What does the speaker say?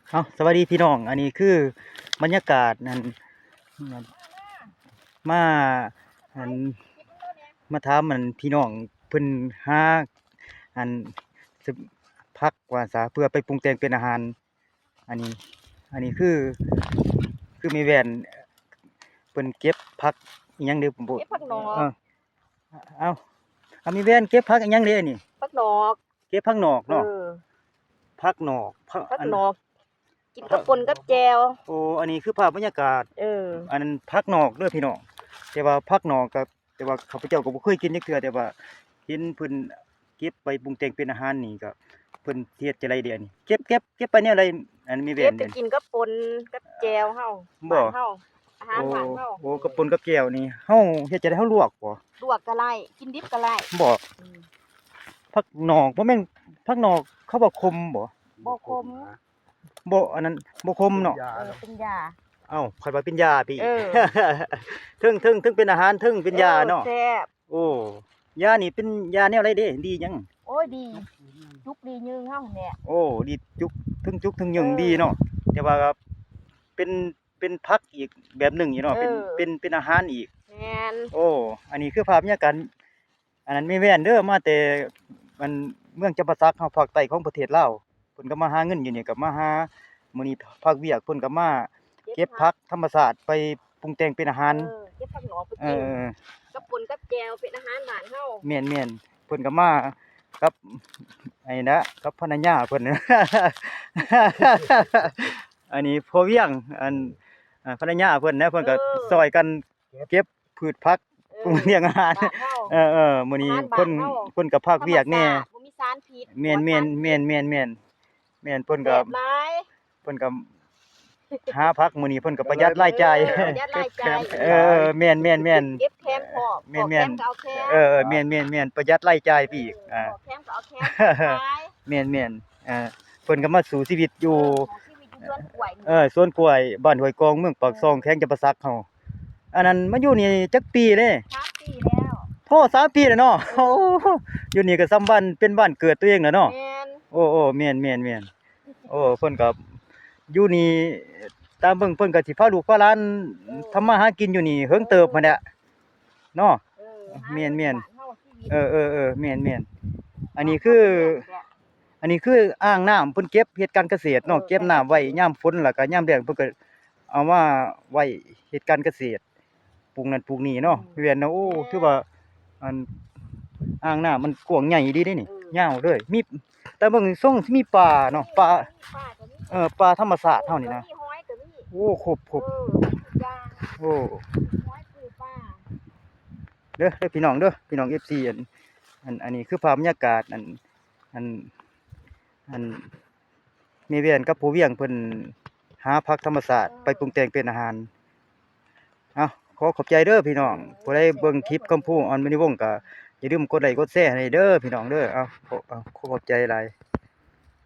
ເອົາ ສະຫວັດດີພີ່ນ້ອງ ອັນນີ້ຄືບັນຍາກາດ ອັນ ມາ ອັນ ມາຖາມ ອັນ ພີ່ນ້ອງເພິ່ນຫາ ອັນ ຜັກວ່າຊະ ເພື່ອໄປປຸງແຕ່ງເປັນອາຫານ. ອັນນີ້ ອັນນີ້ຄື ຄືແມ່ແວ່ນເພິ່ນເກັບຜັກອີ່ຫຍັງເດ້ ເກັບຜັກໜອກ ເອີ ເອົາ ເອົາ ແມ່ແວ່ນເກັບຜັກອີ່ຫຍັງເດ້ອັນນີ້? ຜັກໜອກ ເກັບຜັກໜອກເນາະ ເອີ ຜັກໜອກ ຜັກ ອັນ ຜັກໜອກ ກິນກັບປົ່ນກັບແຈ່ວ. ໂອ້ ອັນນີ້ຄືພາບບັນຍາກາດ ເອີ ອັນນັ້ນຜັກໜອກເດີພີ່ນ້ອງ ແຕ່ວ່າຜັກໜອກກໍ ແຕ່ວ່າຂ້າພະເຈົ້າກໍບໍ່ເຄີຍກິນຈັກເທື່ອ ແຕ່ວ່າເຫັນເພິ່ນເກັບໄປປຸງແຕ່ງເປັນອາຫານນີ້ ກໍເພິ່ນເຮັດຈັ່ງໃດເດອັນນີ້? ເກັບ ເກັບ ເກັບໄປແນວໃດ ອັນແມ່ແວ່ນ? ເກັບໄປກິນກັບປົ່ນກັບແຈ່ວເຮົາ ບໍ່? ບ້ານເຮົາ ອາຫານບ້ານເຮົາ. ໂອ້ ກັບປົ່ນກັບແຈ່ວນີ້ ເຮົາເຮັດຈັ່ງໃດ? ເຮົາລວກບໍ່? ລວກກໍໄດ້ ກິນດິບກໍໄດ້ ບໍ່? ອືມ ຜັກໜອກ ບໍ່ແມ່ນ ຜັກໜອກເຂົາວ່າຂົມບໍ່? ບໍ່ຂົມ ບໍ່ ອັນນັ້ນບໍ່ຂົມເນາະ ເປັນຢາ ເອີ ເປັນຢາ. ເອົ້າ ຂ້ອຍວ່າເປັນຢາຕິ ເອີ ເທິງ ເທິງ ເທິງເປັນອາຫານ ເທິງເປັນຢາເນາະ ເອີ ແຊບ. ໂອ້ ຢານີ້ເປັນຢາແນວໃດເດ? ດີຫຍັງ? ໂອ້ຍ ດີ ຈຸກດີຍືງເຮົາຫັ້ນແຫຼະ. ໂອ້ ດີຈຸກ ເທິງຈຸກເທິງຍືງ ເອີ ດີເນາະ ແຕ່ວ່າເປັນ ເປັນຜັກອີກແບບໜຶ່ງຢູ່ເນາະ ເອີ ເປັນ ເປັນ ເປັນອາຫານອີກ ແມ່ນ. ໂອ້ ອັນນີ້ຄືພາບບັນຍາກາດ ອັນນັ້ນແມ່ແວ່ນເດີ ມາແຕ່ ອັນ ເມືອງຈຳປາສັກເຮົາ ພາກໃຕ້ຂອງປະເທດລາວ ເພິ່ນກໍມາຫາເງິນຢູ່ນີ້ ກໍມາຫາ ມື້ນີ້ພາກວຽກເພິ່ນກໍມາເກັບຜັກທຳມະຊາດໄປປຸງແຕ່ງເປັນອາຫານ ເອີ ເກັບຜັກໜອກໄປກິນ ເອີ ກັບປົ່ນກັບແຈ່ວ ເປັນອາຫານບ້ານເຮົາ. ແມ່ນໆ ເພິ່ນກໍມາກັບ ອັນນີ້ນະ ກັບພັນລະຍາເພິ່ນ ອັນນີ້ພໍ່ວຽງ ອັນ ອາ ພັນລະຍາເພິ່ນນະ ເພິ່ນກໍ ເອີ ຊ່ອຍກັນເກັບ ພືດຜັກ ເອີ ປຸງແຕ່ງອາຫານ ບ້ານເຮົາ ເອີໆ ມື້ນີ້ເພິ່ນ ອາຫານບ້ານເຮົາ ເພິ່ນກໍພາກວຽກແດ່ ທຳມະຊາດ ບໍ່ມີສານພິດ ແມ່ນໆ ປອດພັນ ແມ່ນໆ ແມ່ນໆ ແມ່ນ ແມ່ນ ເພິ່ນກໍ ແຊບຫຼາຍ ເພິ່ນກໍຫາຜັກ ມື້ນີ້ເພິ່ນກໍປະຢັດລາຍຈ່າຍ ເອີ ປະຢັດລາຍຈ່າຍ ເອີ ແມ່ນໆໆ ເກັບແຖມພ້ອມ ແມ່ນໆ ແຖມກໍເອົາແຖມ ເອີໆ ແມ່ນໆໆ ປະຢັດລາຍຈ່າຍໄປອີກ ເອີ ອາ ແຖມກໍເອົາແຖມຂາຍ ແມ່ນໆ ເອີ ເພິ່ນກໍມາສູ້ຊີວິດຢູ່ ເອີ ສວນກ້ວຍ ເອີ ສວນກ້ວຍ ບ້ານຫ້ວຍກອງ ເມືອງປາກຊ່ອງ ເອີ ແຂວງຈຳປາສັກເຮົາ. ອັນນັ້ນມາຢູ່ນີ້ຈັກປີເດ້? ສາມປີແລ້ວ ໂອ້ ສາມປີແລ້ວເນາະ ເອີ ໂອ້ ຢູ່ນີ້ກໍສ່ຳບ້ານ ເປັນບ້ານເກີດຕົວເອງແລ້ວເນາະ ແມ່ນ ໂອ້ໆ ແມ່ນໆໆ ໂອ້ ເພິ່ນກໍຢູ່ນີ້ ຕາມເບິ່ງເພິ່ນກໍຊິພາລູກພາຫຼານ ເອີ ທຳມາຫາກິນຢູ່ນີ້ເຫິງເຕີບຫັ້ນແຫຼະເນາະ ເອີ ແມ່ນໆ ເອີໆໆ ແມ່ນໆ ອັນນີ້ຄື ອັນນີ້ຄືອ່າງນ້ຳເພິ່ນເກັບເຮັດການກະເສດເນາະ ເອີ ເກັບນ້ຳໄວ້ຍາມຝົນ ແລ້ວກໍຍາມແລ້ງເພິ່ນກໍເອົາມາໄວ້ເຮັດການກະເສດ ປູກນັ້ນປູກນີ້ເນາະ ອືມ ແມ່ນເນາະ ໂອ້ ແມ່ນ ຖືວ່າ ອັນ ອ່າງນ້ຳມັນກວ້າງໃຫຍ່ດີເດ້ນີ້ ເອີ ຍາວເລີຍ ມີ ແຕ່ເບິ່ງຊົງຊິມີປາເນາະ ມີ ປາ ມີປາກໍມີ ເອີ ປາທຳມະຊາດເຮົານີ້ນະ ມີຫອຍກໍມີ ໂອ້ ຄົບໆ ເອີ ທຸກຢ່າງ ໂອ້ ຫອຍປູປາ ເດີ ເດີພີ່ນ້ອງເດີ ພີ່ນ້ອງເອັຟຊີ ອັນ ອັນ ອັນນີ້ຄືພາບບັນຍາກາດ ອັນ ອັນ ອັນ ແມ່ແວ່ນກັບພໍ່ວຽງເພິ່ນຫາຜັກທຳມະຊາດໄປປຸງແຕ່ງເປັນອາຫານ. ເອົາ ຂໍຂອບໃຈເດີພີ່ນ້ອງ ຜູ້ໃດເບິ່ງຄລິບຄຳພູ ອອນມະນີວົງ ກໍຢ່າລືມກົດໄລ້ກົດແຊໃຫ້ເດີພີ່ນ້ອງເດີ ເອົາ ຂໍຂອບໃຈຫຼາຍ.